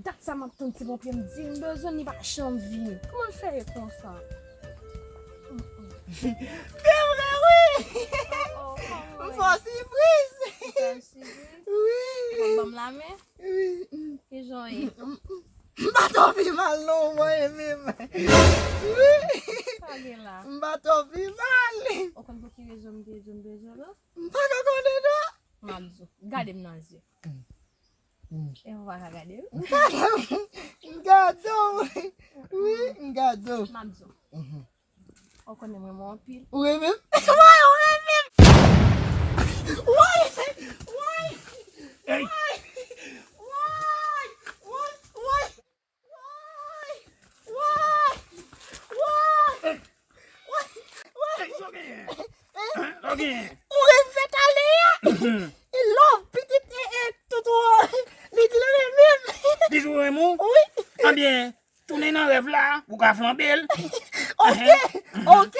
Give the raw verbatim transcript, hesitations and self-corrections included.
Dat sa m ap tann ti bonpye m di m bezwen l, li pa janm vini. Kòman l fè ye konsa? Se vre wi. M fè w sipriz. Wi. Ban m lamen. Wi. Kijan w ye? M pa twò pi mal non, mwen menm. Wi. Sa gen la? M pa twò pi mal. Ou konn pou ki rezon m te di w m bezwen l? M pa ka konnen non. M ap di w. Gade m nan zye. E ou pa ka gade m? M gade w. Wi, m gade w. M ap di w. Ou konnen mwen renmen w anpil. Ou renmen m? Mwen, ou renmen m? Woy! Woy! Hey! Woy! Woy! Woy! Woy! Woy! Woy! Woy! Woy! Hey, sa w genyen? Sa w genyen? Ou revèt ale a? E love pitit e, e tout ou li di l renmen m. Li di w renmen w? Wi. Ebyen, tounen nan rèv la, ou ka flanbe l. Ok, ok.